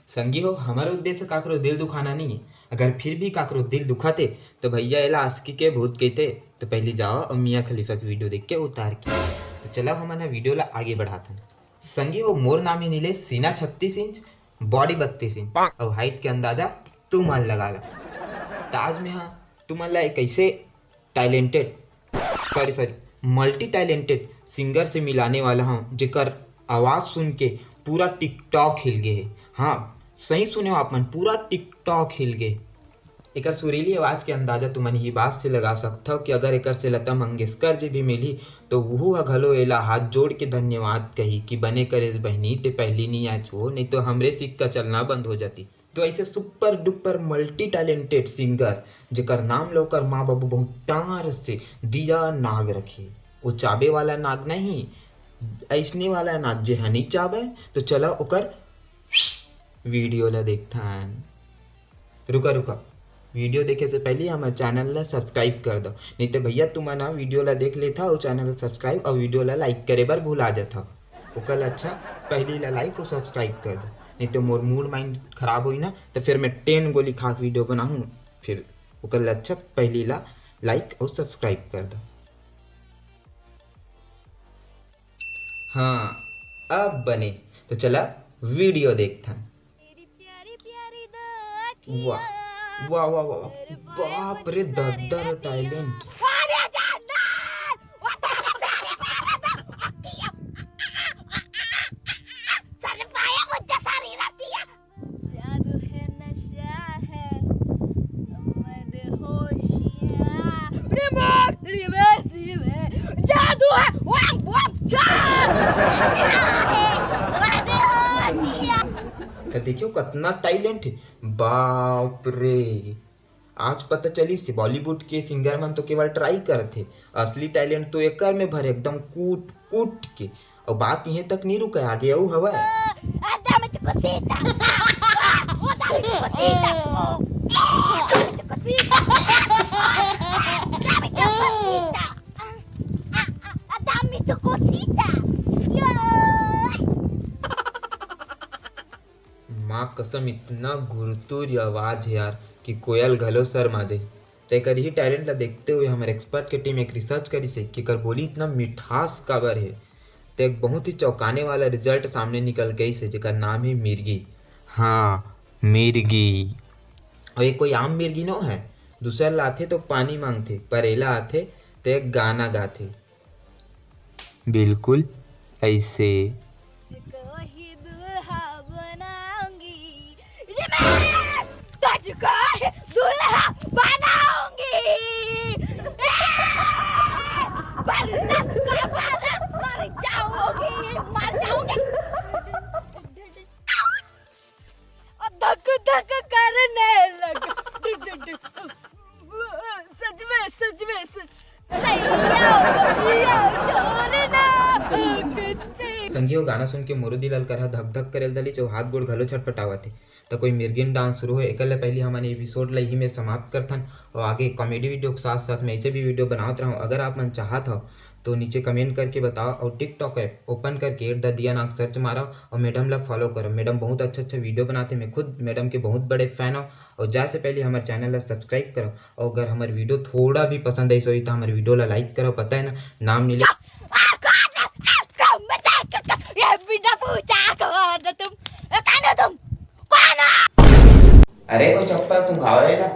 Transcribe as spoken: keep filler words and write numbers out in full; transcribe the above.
संगी हो, हमर उद्देश्य काकरो दिल दुखाना नहीं है। अगर फिर भी काकरो दिल दुखाते, तो भैया एला आशिकी के भूत कहते, तो पहली जाओ और मियाँ खलीफा की वीडियो देख के उतार के। तो चलो, हमन ह वीडियो ला आगे बढ़ाथन। संगी हो, मोर नाम है नीलेश, सीना छत्तीस इंच, बॉडी बत्तीस इंच, और हाइट के अंदाजा तुमन लगा ला। ताज में हाँ, तुमन ला एक ऐसे talented, sorry sorry, multi talented singer से मिलाने वाला हूँ, जेकर आवाज़ सुन के पूरा टिकटॉक हिल गए है। हाँ, सही सुने हो आप मन, पूरा टिकटॉक हिल गए। एकर सुरीली आवाज़ के अंदाजा तुमन ही बात से लगा सकथव कि अगर एकर से लता मंगेशकर जी भी मिली, तो वहू ह घलो एला हाथ जोड़ के धन्यवाद कही कि बने करे बहिनी, ते पहली नहीं आए छो, नहीं तो हमरे सिक्का चलना बंद हो जाती। तो ऐसे super duper multi talented singer, जेकर नाम ल ओकर माँ बाबू बहुत प्यार से दिया नाग रखे, वो चाबे वाला नाग नहीं, ऐसने वाला नाग जे ह नहीं चाबे, तो चला ओकर वीडियो ला देखथन। रुका रुका, वीडियो देखे से पहले हमर चैनल ला सब्सक्राइब कर दो, नहीं तो भैया तुमन ह वीडियो ला देख लेथा और चैनल ला सब्सक्राइब और वीडियो ला लाइक करे बर भुला जाथा। ओकर ला अच्छा पहली ला लाइक और सब्सक्राइब कर दो, नहीं तो मोर मूड माइंड खराब होई ना, तो फिर मैं टेन गोली खा के वीडियो बनाहूँ। फिर ओकर ला अच्छा पहली ला लाइक और सब्सक्राइब कर दो। हाँ, अब बने, तो चला वीडियो देखथन। वाह, वाह, वाह, वाह, वाह। बाप रे, दद्दर टैलेंट। जादू है, नशा है, समझ होशियार। Remote, remote, remote. जादू है, वाह, वाह, जादू है, समझ होशियार। तो देखियो, कतना टैलेंट है, बाप रे। आज पता चलिस हे, बॉलीवुड के सिंगर मन तो केवल ट्राई करथे, असली टैलेंट तो एकर में भरे, एकदम कूट कूट के। अउ बात इहें तक नहीं रुके, आगे अउ हवय। माँ कसम, इतना गुरतुर आवाज है यार कि कोयल घलो शर्मा जाही। तेकर ही टैलेंट ला देखते हुए हमर एक्सपर्ट के टीम एक रिसर्च करिस हे कि एकर बोली इतना मिठास काबर हे। ते एक बहुत ही चौंकाने वाला रिजल्ट सामने निकल गइस हे, जेकर नाम है मिर्गी। हाँ, मिर्गी। और ये कोई आम मिर्गी नो है, दूसर ला आथे तो पानी मांगथे, पर एला आथे ते एक गाना गाथे। बिल्कुल ऐसे। इसको ही दुल्हा बनाऊंगी। ये मैं तुझको ही दुल्हा बनाऊंगी। ए! बरना का बरना मर जाओगी, मर जाओगी। और धक धक करने लग। सच में, सच में, सच, सही आओ, सही आओ, छोड़ना। संगी हो, गाना सुन के मोरो दिल अलकरहा धक धक करे ल धलिस अउ हाथ गोड़ घलो छटपटावत हे। त कोई मिर्गिन डांस शुरू होय, एकर ले पहिली हमन ये एपिसोड ला इही में समाप्त करथन अउ आगे कॉमेडी वीडियो के साथ साथ मैं ऐसे भी वीडियो बनावत रहूँ। अगर आप मन चाहत हव तो नीचे कमेंट करके बताओ अउ TikTok ऐप ओपन करके एट द दिया नाग सर्च मारव अउ मैडम ला फॉलो करव। मैडम बहुत अच्छा अच्छा वीडियो बनाथे, मैं खुद मैडम के बहुत बड़े फैन हव। अउ जाए से पहले हमर चैनल ला सब्सक्राइब करव अउ अगर हमर वीडियो थोड़ा भी पसंद आइस होही त हमर वीडियो ला लाइक करव। पता है ना, नाम नहीं ले ये बिना पूछा कौन हो तुम? कौन हो तुम? कौन हो? अरे कोई चप्पल सुंघाओ रे ना।